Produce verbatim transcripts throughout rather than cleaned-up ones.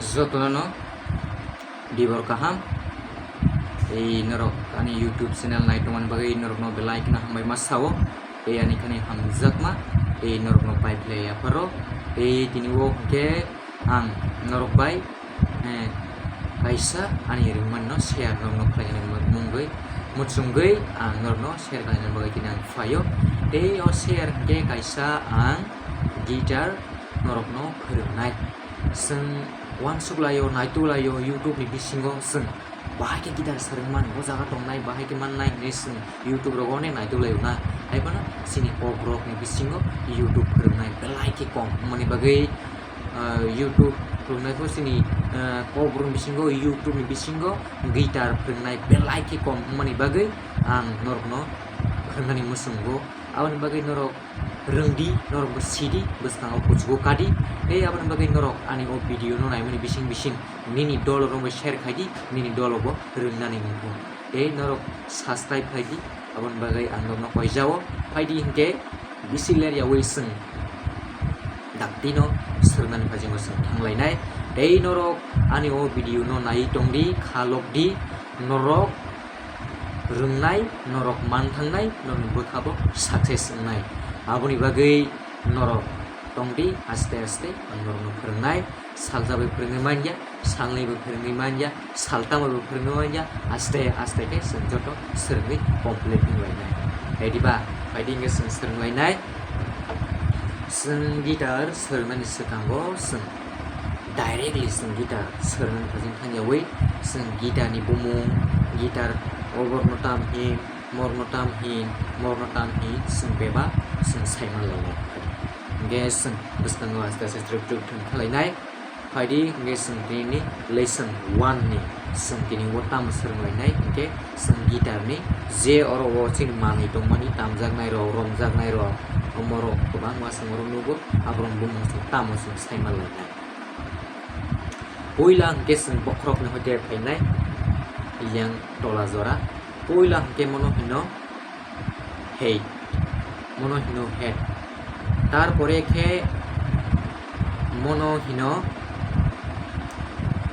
Jotono no dibor kaham. Tei norok ani YouTube channel nai tongmani bagwi norokno belai kheno hambai ma sao. Tei ani khani hamjakma tei norokno pai phlai yapharo. Tei tini o hwnkhe ang norok bai, eh, kaisa ani ringmani no share norokno khlainani mungwi muchungwi ang norokno share khlainani bagwi tini ang phaio. Tei o share hwnkhe kaisa ang guitar norokno phwrwngnai. Chwng uansuk laio, naituk laio, YouTube ni bisingo chwng bahai khe guitar swrwng mano, o jaga tongnai, bahai khe mannai hinwi chwng YouTube rogo onek naituk laio na. Haiphano chini kok rok ni bisingo YouTube phwrwngnai belai khe kom. Wngmani bagwi, ah, YouTube phwrwngnai pho chini, ah, kok rok ni bisingo, YouTube ni bisingo guitar phwrwngnai belai khe kom. Wngmani bagwi ang norokno phwrwngnani muchungo. Aboni bagwi norok rwngdi, norokbo sidi, bwskango kuchugo kadi. Tei aboni bagwi norok ani o video no naimani bising bising nini dolo rokbo share khaidi, nini dolo bo rwngnani wngthung. Tei norok subscribe khaidi, aboni bagwi ang norokno koijao. Phaidi hinkhe bisi ler yawi chwng daktino swrwngnani phaijingo chwng thanglainai. Tei norok ani o video no naiwi tongdi, kha lokdi, norok rwngnai, norok manthangnai, norokni bwkhabo success wngnai. Aboni bagwi norok tongdi, aste aste ang norokno phwrwngnai. Salsa bai phwrwngwi manya, salnwi bai phwrwngwi manya, saltama bai phwrwngwi manya, aste aste khe chwng joto swrwngwi complete wnglainai. Tei diba, phaidi hwnkhe chwng swrwnglainai. Chwng guitar swrwngnani swkango chwng directly chwng guitar swrwngna thangwi chwng guitar ni bumung, guitar o borokno tam hin, morokno tam hin, morokno tam hin chwng bebak chwng saiman lainai. Hwnkhe chwng bwskango aste aste truk truk thwng khlainai. Phaidi hwnkhe chwng tini lesson one ni chwng tini o tamo swrwnglainai hwnkhe chwng guitar ni je oro o chini manwi tongmani tamjaknai rok, romjaknai rok, omorok kwbangma chwng oro nugo, aborok bumung chwng tamo chwng saiman lainai. Puila hwnkhe chwng bokhorokni hoite phainai yang tola jora. Puila hwnkhe mono hino head, mono hino head. Tarpore khe mono hino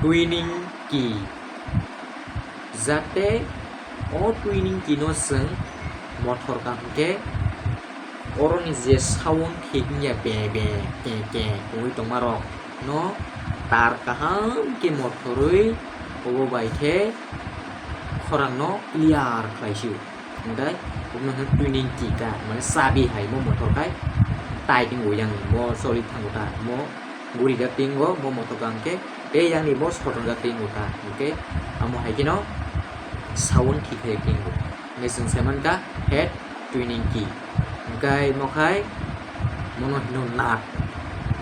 tuning key. Jate o tuning key no chwng mothor kaham khe oroni je sound thik wngya be be ke ke wngwi tongma rok no tar kaham khe mothorwi obo bai khe khorang no clear khlai sio. Hwnkhe omo no hwnkhe tuning key ta, mane chabi hai mo mothor khai tai tingo yang mo choli thango ta mo guri jak tingo mo mothor kaham khe tei yang ni bo sotonjak tingo ta hwnkhe amo hai kheno sound thik khe tingo. Hwnkhe chwng sai mankha head tuning key. Hwnkhe mo khai mono hino nut,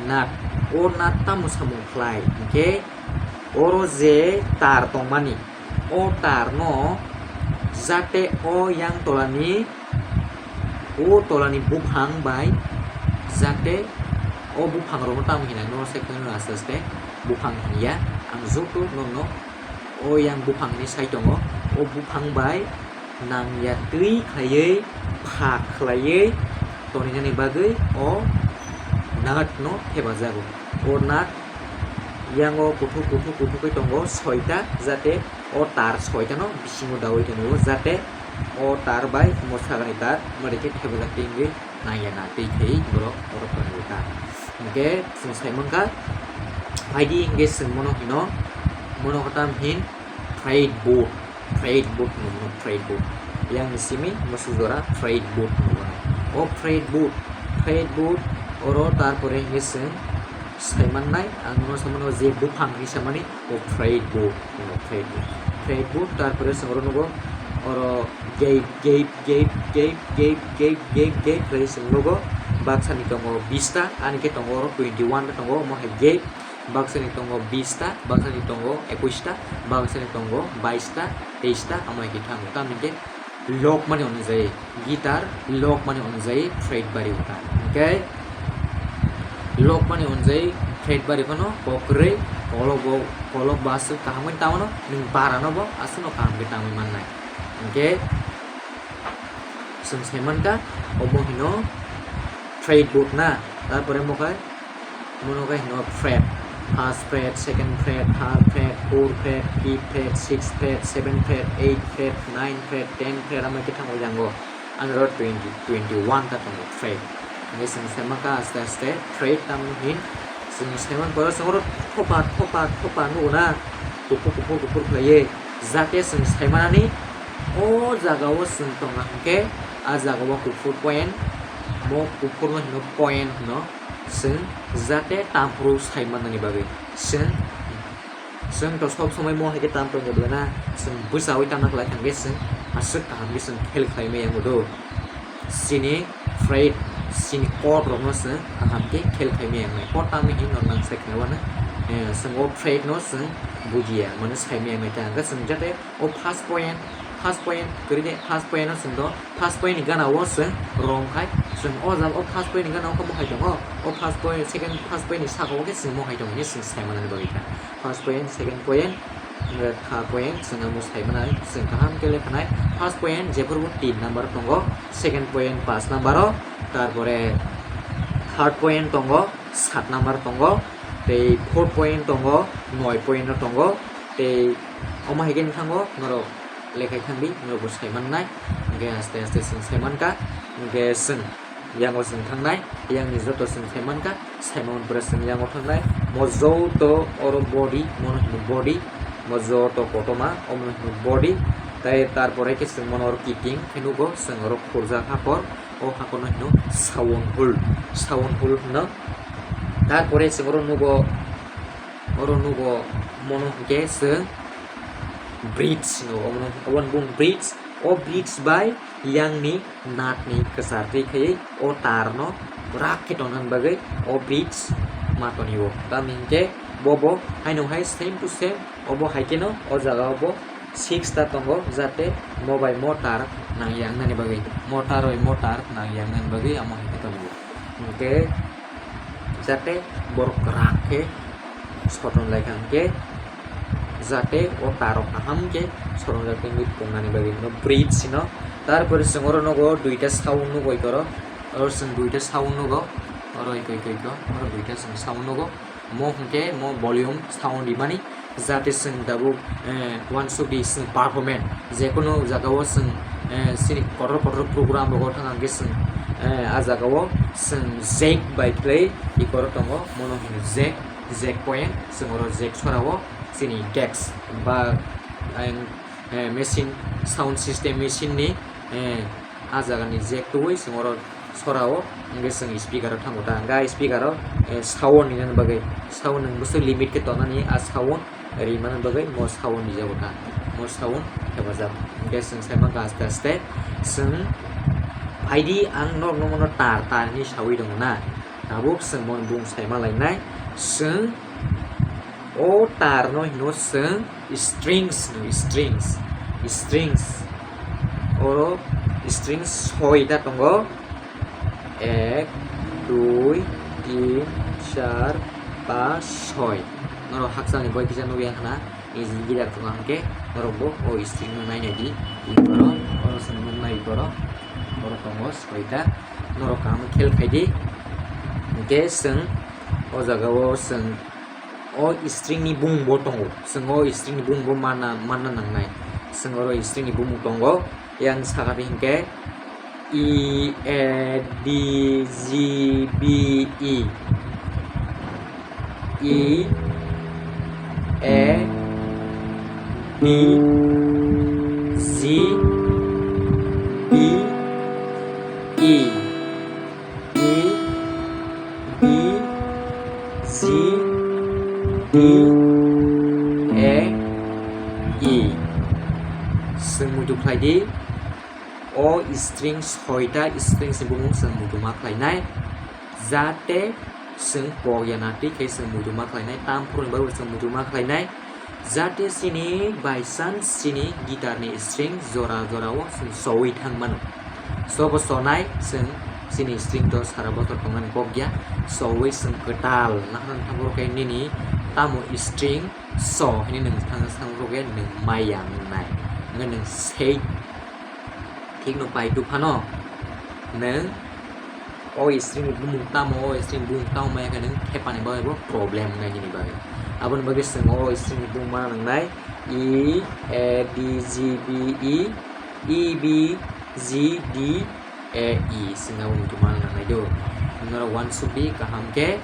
nut. O nut tamo samung khlai hwnkhe oro je tar tongmani, o tar no jate o yang tolani, o tolani buphang bai jate o buphang rokno tamo hinai no se kheno aste aste buphang hinya ang joto nono o yang buphang ni sai tongo, o buphang bai nangya twi khaiwi pha khlaiwi toninani bagwi o nut no thepajago. O nut yango kuthuk kuthuk kuthuk khe tongo soita, jate o tar soita no bisingo dawi tongo, jate o tar bai omo sagani tar mari khe thepajak tei wngwi nangya na tei khaiwi borok oro tongo ta. Hwnkhe chwng sai mankha, phaidi hwnkhe chwng mono hino, mono khe tam hin fretboard, fretboard hinwi mano, fretboard. Yang ni simi musu jora fretboard hinwi mano. O fretboard, fretboard oro tarpore hwnkhe chwng sai mannai, ang no samano je buphang hinwi samani o fretboard, o fretboard. Fretboard tarpore chwng oro nugo oro gate, gate, gate, gate, gate, gate, gate, gate khlai chwng nugo. Baksani tongo bista, ani khe tongo oro twenty one ta tongo, omo hai gate. Baksani tongo bista, baksani tongo ekush ta, baksani tongo bais ta, teis ta, omo hai khe thango. Tamni khe lokmani onujai guitar, lokmani onujai fret bari ota. Hwnkhe lokmani onujai fret bari phano kokrwi kolok bo, kolok bo aswk kaham khe tamo no, nwng bara no bo aswk no kaham khe tangwi mannai. Hwnkhe chwng sai mankha omo hino fretboard na, tarpore omo khe, omo no khe hino fret, First fret, second fret, third fret, fourth fret, fifth fret, sixth fret, seventh fret, eighth fret, ninth fret, tenth fret, amo khe thango yango. Ano oro twenty, twenty-one ta tongo fret. Hingke chwng saimankha aste aste fret tamni hin chwng saiman poro chwng oro thopa, thopa, thopa nugo na, kuphur, kuphur, kuphur khlaiwi. Jate chwng saimanani o jaga o chwng tongna hwnkhe a jaga o kuphur point, mo kuphur no hino point hino. Chwng jate tamphuru saimanani bagwi chwng, chwng to sob somoi mo hai khe tam tongya bwlana, chwng bwchaui tamna khlai thangkhe chwng aswk kaham khe chwng khel khlai maya wngdo. Chini fret, chini code rokno chwng kaham khe khel khlai maya wngnai. Code tamni hin norok nang sai khna wano, eh, chwng o fret no chwng bujiya, mane sai maya wngnai ta hwnkhe chwng jate o first point, first point kwrwi de, first point no chwng do, first point ni gana o chwng rom khai, chwng o jaga o first point ni gana o khe mohai tongo, o first point, second first point ni saka o khe chwng mohai tongo hinwi chwng sai manani bagwi kha. First point, second point, hingke third point, chwng amo sai manai, chwng kaham khe lekha nai. First point jephuru tin number tongo, second point panch number o, tarpore third point tongo, sat number tongo, tei fourth point tongo, noi point o tongo, tei omo hai khe wngkha norok lekhai thangdi, norok bo sai mannai. Hingke aste aste chwng sai mankha, hingke chwng yango chwng thangnai, yangni joto chwng sai mankha, sai mangni pore chwng yango thangnai. Mo joto oro body, mono hino body, mo joto kotorma, omono hino body. Tai tarpore khe chwng mono oro kiting khe nugo, chwng oro khurjak hakor, o hakorno hino sound hole, sound hole hino. Tarpore chwng oro nugo, oro nugo mono hwnkhe chwng bridge hino, omono, obono bung bridge. O bridge bai yangni natni kwchar twi khaiwi o tarno bwrak khe tongna bagwi o bridge ma tonio. Tamni hwnkhe bobo haino hai same to same, obo hai kheno o jaga o bo six ta tongo, jate mo bai mo tar nangya wngnani bagwi, mo tar bai mo tar nangya wngnani bagwi amo hai khe tongo. Hwnkhe jate borok kwrak khe soton lai kha hwnkhe, jate o tar rok kaham khe sotonjak tei pungnani bagwi no bridge hino. Tarpore chwng oro nugo duita sound nugo oro, oro chwng duita sound nugo, oro iko iko iko, oro duita chwng sound nugo. Mo hwnkhe mo volume sound rimani, jate chwng tabuk, eh, uansukdi chwng performance, jekono jagao chwng, eh, chini kotor kotor program rogo thang hwnkhe chwng, eh, a jagao chwng jack bai khlai ikoro tongo, mono hino jack, jack point, chwng oro jack sorao chini desk ba, eh, machine, sound system machine ni, eh, a jagani jack tubui chwng oro sorao, hwnkhe chwng speaker o thango ta, hwnkhe a speaker o, eh, sound rinani bagwi, sound nwng bwswk limit khe tongnani, a sound rimani bagwi mo sound rijago ta, mo sound hepajak. Hwnkhe chwng sai mankha aste aste, chwng phaidi ang norokno mono tar tar hinwi saui tongo na, tabuk chwng mono bung sai ma lainai, chwng o tar no hino chwng strings hino, strings, strings. Oro strings soi ta tongo, ek, dui, tin, char, panch, soi. Norok hakchalni boi kisa nukya khna, niji guitar tongo hwnkhe norok bo o string no nainai di. Oro, oro chwng nuknai oro, oro tongo soi ta. Norok kaham khel khai di. Hwnkhe chwng o jaga o chwng o string ni bumung bo tongo, chwng o string ni bumung bo manna, manna nangnai. Chwng oro string ni bumung tongo, yang saka di hwnkhe E, A, D, G, B, E, E, A, B, G, B, E. E, B, G, D, A, E. Chwng muitu khlai di. O string soita strings ni bumung chwng muitu ma khlainai. Jate chwng pokya na twi khe chwng muitu ma khlainai. Tam phuru ni bagwi chwng muitu ma khlainai. Jate chini by chance chini guitar ni string jora jora o chwng sowi thang mano. Sobo sonai chwng chini string to sara bothor tongnani kok ya. Sowi chwng kwtal naharang thang borok khe nini tamo string so hinwi nwng thang thang borok khe nwng maya wngnai. Hwnkhe nwng sei thik no pai tu phano nwng O string ni bumung tamo, o string bumung tamo maya khe nwng thepani bagwi bo problem wngnai nini bagwi. Aboni bagwi chwng o string ni bumung mana nangnai E, A, D, G, B, E, E, B, G, D, A, E. Chwng abo muitu mana nangnai do. Norok uansukdi kaham khe.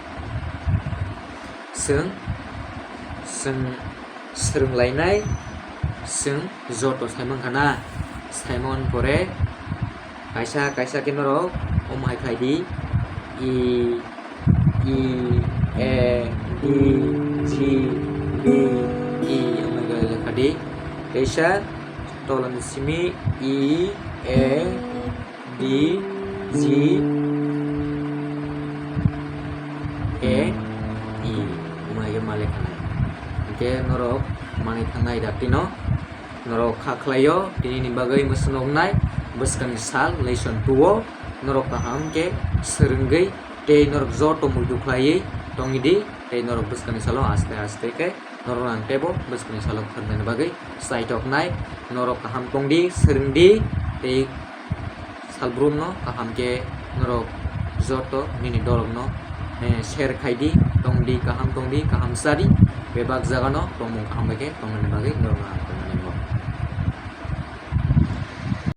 Chwng, chwng swrwnglainai, chwng joto saimankha na. Saimon pore kaisa kaisa khe norok omo hai khlai di, E, E, A, D, G, B, E, omo hai khe lekha di. Teisa tolani simi E, A, D, G, A, E. Omo hai khe ma lekha nai. Hinkhe norok manwi thangnai da tino. Norok kha khlaio, tini ni bagwi mwswk noknai bwskangni sal lesson two o norok kaham khe swrwngwi tei norok joto muitu khlaiwi tongwi di, tei norok bwskangni salo aste aste khe norok ang teibo bwskangni salo khwrwngnani bagwi chaitoknai. Norok kaham tongdi, swrwngdi tei salbrumno kaham khe norok joto nini dorokno, eh, share khaidi, tongdi, kaham tongdi, kaham chadi, bebak jagano tongmung kaham bai khe tongnani bagwi norokno ang khwrwngnani.